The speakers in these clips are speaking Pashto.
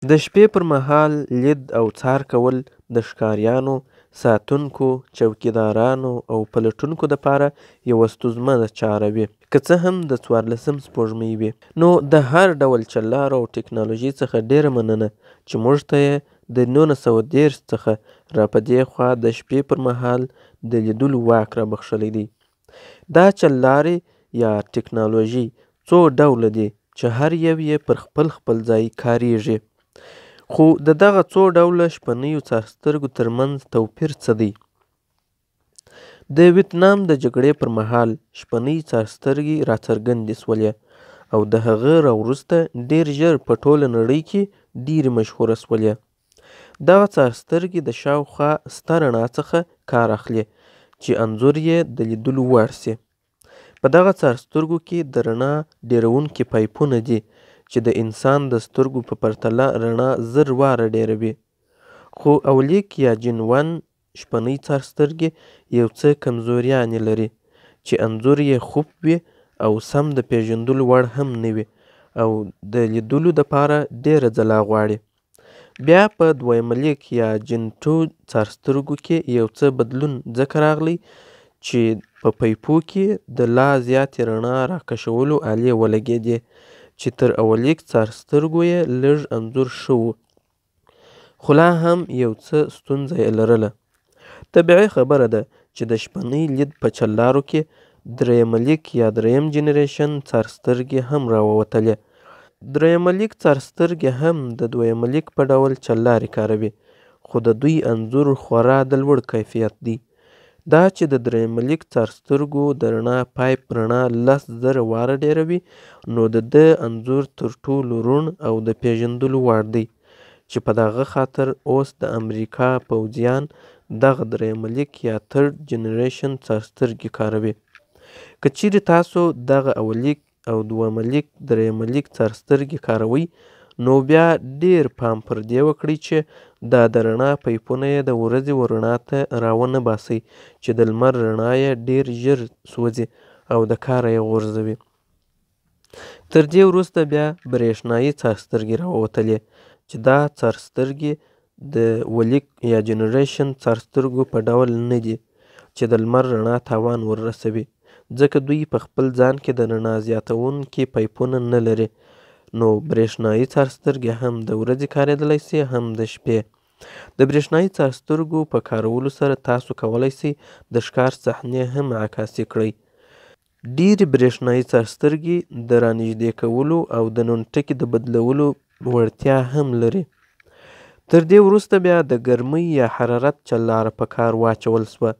د شپې پر مهال لید او څار کول د ښکاریانو، ساتونکو، چوکیدارانو او پلټونکو دپاره یوه ستونزمنه چاره وي، که څه هم د 14 سپوږمۍ وي. نو د هر ډول چللارو او ټکنالوژۍ څخه ډېره مننه چې موږ ته یې د 1930 څخه راپه دې خوا د شپې پر مهال د لیدلو واک رابخښلی دی. دا چللارې یا ټکنالوژي څو ډوله دي چې هر یو یې پر خپل خپل ځای کاریږي. خو د دغه څو ډوله شپنیو څارسترګو ترمنځ توپیر څه دی؟ د ویتنام د جګړې پر مهال شپنۍ څارسترګې راڅرګندې سولې او د هغه راوروسته ډېر ژر په ټوله نړۍ کې ډېرې مشهوره سولې. دغه څارسترګې د شاوخوا سته رڼا څخه کار اخلي چې انځور یې د لیدلو وړ سي. په دغه څارسترګو کې د رڼا ډېروونکي پایپونه دي چې د انسان د سترګو په پرتله رڼا 1000 واره ډېروي. خو اولیک یا جن 1 شپنۍ څارسترګې یو څه کمزوریانې لري چې انځور یې خوپ وي او سم د پېژندلو وړ هم نه وي او د لیدلو دپاره ډېره ځلا غواړي. بیا په دویمه لیک یا جن 2 څارسترګو کې یو څه بدلون ځکه راغلی چې په پایپو کې د لا زیاتې رڼا راکشولو آلې ولګېدې چې تر اولیک څارسترګو یې لږ انځور ښه و، خو لا هم یو څه ستونزه یې لرله. طبیعي خبره ده چې د شپنۍ لید په چللارو کې درېیمه لیک یا درېیم جنریشن څارسترګې هم راووتلې. درېیمه لیک څارسترګې هم د دویمه لیک په ډول چللارې کاروي، خو د دوی انځور خورا د لوړ کیفیت دی. دا چې د درېیمه لیک څارسترګو د رڼا پایپ رڼا 10,000 واره ډېروي، نو د ده انځور تر ټولو روڼ او د پېژندلو وړ دی، چې په دغه خاطر اوس د امریکا پوځیان دغه درېیمه لیک یا تھرډ جنریشن څارسترګې کاروي. که چیرې تاسو دغه اولیک او دویمه لیک درېیمه لیک څارسترګې کاروئ، نو بیا ډېر پام پر دې وکړئ چې دا د رڼا پایپونه یې د ورځې و رڼا ته راونه باسئ چې د لمر رڼا یې ډېر ژر سوځي او د کاره یې غورځوي. تر دې وروسته بیا برېښنايي څارسترګې راووتلې چې دا څارسترګې د ولیک یا جنریشن څارسترګو په ډول نه دي چې د لمر رڼا تاوان ور رسوي، ځکه دوی په خپل ځان کې د رڼا زیاتوونکي پایپونه نه لري. نو برېښنايي څارسترګې هم د ورځې کارېدلی سي هم د شپې. د برېښنايي څارسترګو په کارولو سره تاسو کولی سئ د ښکار صحنې هم عکاسي کړئ. ډېرې برېښنايي څارسترګې د رانږدې کولو او د نُن ټکي د بدلولو وړتیا هم لري. تر دې وروسته بیا د ګرمۍ یا حرارت چللاره په کار واچول سوه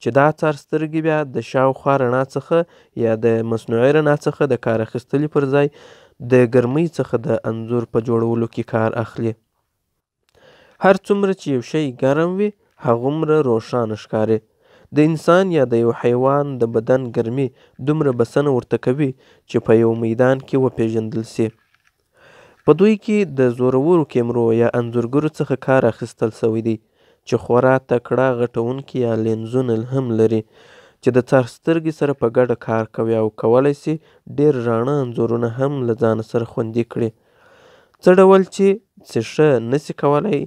چې دا څارسترګې بیا د شاوخوا رڼا څخه یا د مصنوعي رڼا څخه د کار اخیستلو پر ځای د ګرمۍ څخه د انځور په جوړولو کې کار اخلي. هر څومره چې یو شی ګرم وي هغومره روښانه ښکاري. د انسان یا د یو حیوان د بدن ګرمي دومره بسنه ورته کوي چې په یو میدان کې وپېژندل سي. په دوی کې د زورورو کیمرو یا انځورګرو څخه کار اخیستل سوی دی چې خورا تکړه غټوونکي یا لینزونه هم لري چې د څارسترګې سره په ګډه کار کوي او کولی سي ډېر راڼه انځورونه هم له ځانه سره خوندي کړي. څه ډول چې ښیښه نسي کولی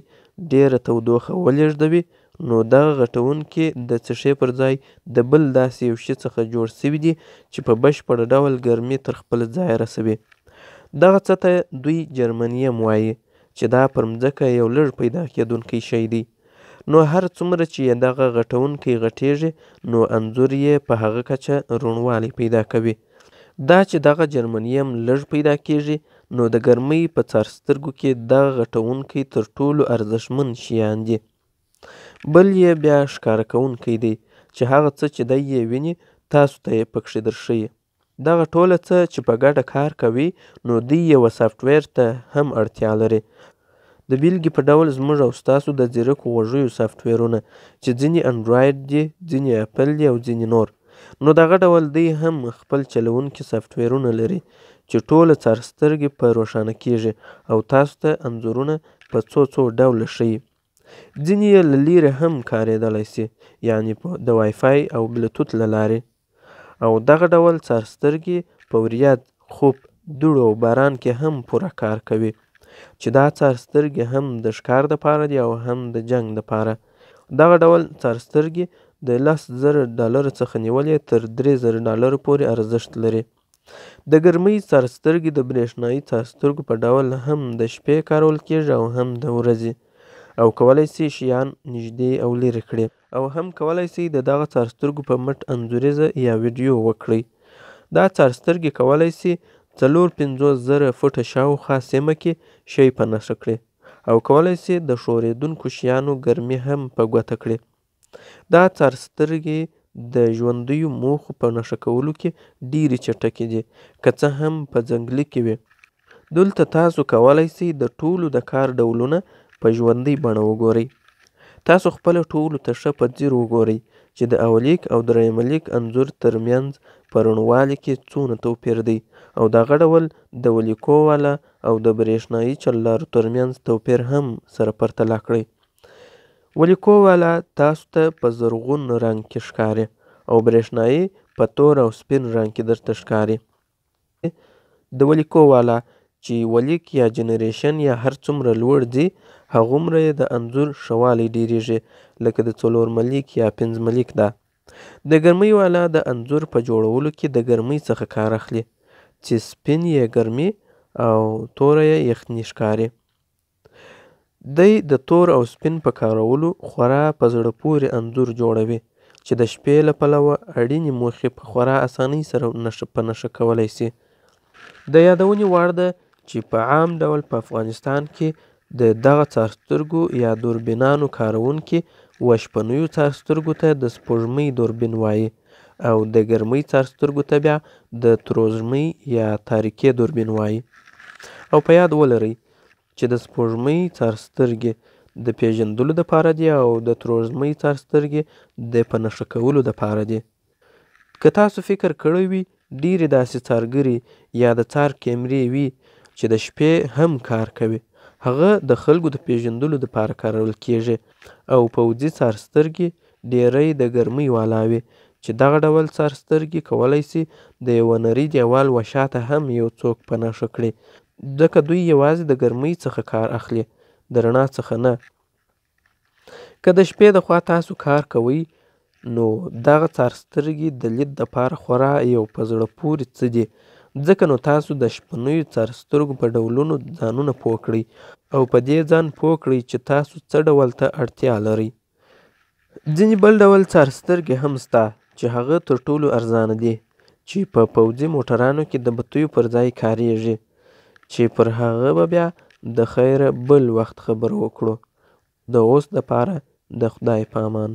ډېره تودوخه ولېږدوي، نو دغه غټوونکي د ښیښې پر ځای د بل داسې یو شي څخه جوړ سوي دي چې په بشپړ ډول ګرمي تر خپله ځایه رسوي. دغه څه ته دوی جرمنیم وایي چې دا پر مځکه یو لږ پیدا کېدونکی شی دی. نو هر څومره چې یې دغه غټوونکی غټېږي، نو انځور یې په هغه کچه روڼوالی پیدا کوي. دا چې دغه جرمنیم لږ پیدا کېږي، نو د ګرمۍ په څارسترګو کې دغه غټوونکی تر ټولو ارزښتمن شیان دي. بل یې بیا ښکاره کوونکی دی چې هغه څه چې دی یې ویني تاسو ته یې پکښې درښیي. دغه ټوله څه چې په ګډه کار کوي، نو دوی یوه سافټویر ته هم اړتیا لري. د بېلګې په ډول زموږ او ستاسو د ځیرکو غوږیو سافټویرونه چې ځینې انډرایډ دي، ځینې اپل دي او ځینې نور. نو دغه ډول دوی هم خپل چلوونکي سافټویرونه لري چې ټوله څارسترګې په روښانه کېږي او تاسو ته انځورونه په څو څو ډوله ښیي. ځینې یې له لیرې هم کارېدلی سي، یعنې د وای فای او بلوتوت له لارې. او دغه ډول څارسترګې په وریځ، خوپ، دوړو او باران کې هم پوره کار کوي. چې دا څارسترګې هم د ښکار دپاره دي او هم د جنګ دپاره. دغه ډول څارسترګې د 10,000 ډالرو څخه نیولې تر 3,000 ډالرو پورې ارزښت لري. د ګرمۍ څارسترګې د برېښنايي څارسترګو په ډول هم د شپې کارول کیږي او هم د ورځې، او کولی شي شیان نږدې او لیرې کړي، او هم کولی شي د دغه څارسترګو په مټ انځوریزه یا ویډیو وکړي. دا څارسترګې کولی شي 54,000 فوټه شاوخوا سیمه کې شی په نښه کړي، او کولی شي د ښورېدونکو شیانو ګرمي هم په ګوته کړي. دا څارسترګې د ژوندیو موخو په نښه کولو کې ډېرې چټکې دي، که څه هم په ځنګلي کې وي. دلته تاسو کولی شئ د ټولو د کار ډولونه په ژوندۍ بڼه وګورئ. تاسو خپله ټولو ته ښه په ځیر وګورئ چې د اولیک او درېیملیک انځور ترمنځ په روڼوالي کې څونه توپیر دی، او دغه ډول د ولیکو والا او د برېښنايي چللارو ترمنځ توپیر هم سره پرتله کړئ. ولیکو والا تاسو ته په زرغون رنګ کې ښکاري او برېښنايي په تور او سپین رنګ کې درته ښکاري. د ولیکو والا چې ولیک یا جنریشن یا هر څومره لوړ ځي، هغومره یې د انځور ښه والی ډېرېږي، لکه د څلورملیک یا پنځملیک ده. د ګرمۍ والا د انځور په جوړولو کې د ګرمۍ څخه کار اخلي، چې سپین یې ګرمي او توره یې یخني ښکاري. دی د تور او سپین په کارولو خورا په زړه پورې انځور جوړوي، چې د شپې له پلوه اړینې موخې په خورا اسانۍ سره په نښه کولی شي. د یادونې وړ ده چې په عام ډول په افغانستان کې د دغه څارسترګو یا دوربینانو کاروونکي و شپنیو څارسترګو ته د سپوږمۍ دوربین وایي، او د ګرمۍ څارسترګو ته بیا د تروږمۍ یا تاریکې دوربین وایي. او په یاد ولرئ چې د سپوږمۍ څارسترګې د پیژندلو دپاره دي او د تروږمۍ څارسترګې د په نښه کولو دپاره دي. که تاسو فکر کړی وي، ډېرې داسې څارګرې یا د څار کیمرې وي چې د شپې هم کار کوي، هغه د خلکو د پیژندلو دپاره کارول کیږي، او پوځي څارسترګې ډېری د ګرمۍ والا وي، چې دغه ډول څارسترګې کولی شي د یوه نري دیوال و شاته هم یو څوک په نښه کړي، ځکه دوی یوازې د ګرمۍ څخه کار اخلي، د رڼا څخه نه. که د شپې د خوا تاسو کار کوئ، نو دغه څارسترګې د لید دپاره خورا یو په زړه پورې څه دي، ځکه نو تاسو د شپنیو څارسترګو په ډولونو ځانونه پوه کړئ، او په دې ځان پوه کړئ چې تاسو څه ډول ته اړتیا لرئ. ځینې بل ډول څارسترګې هم سته چې هغه تر ټولو ارزانه دي، چې په پوځي موټرانو کې د بتیو پر ځای کاریږي، چې پر هغه به بیا د خیره بل وخت خبره وکړو. د اوس دپاره د خدای په امان.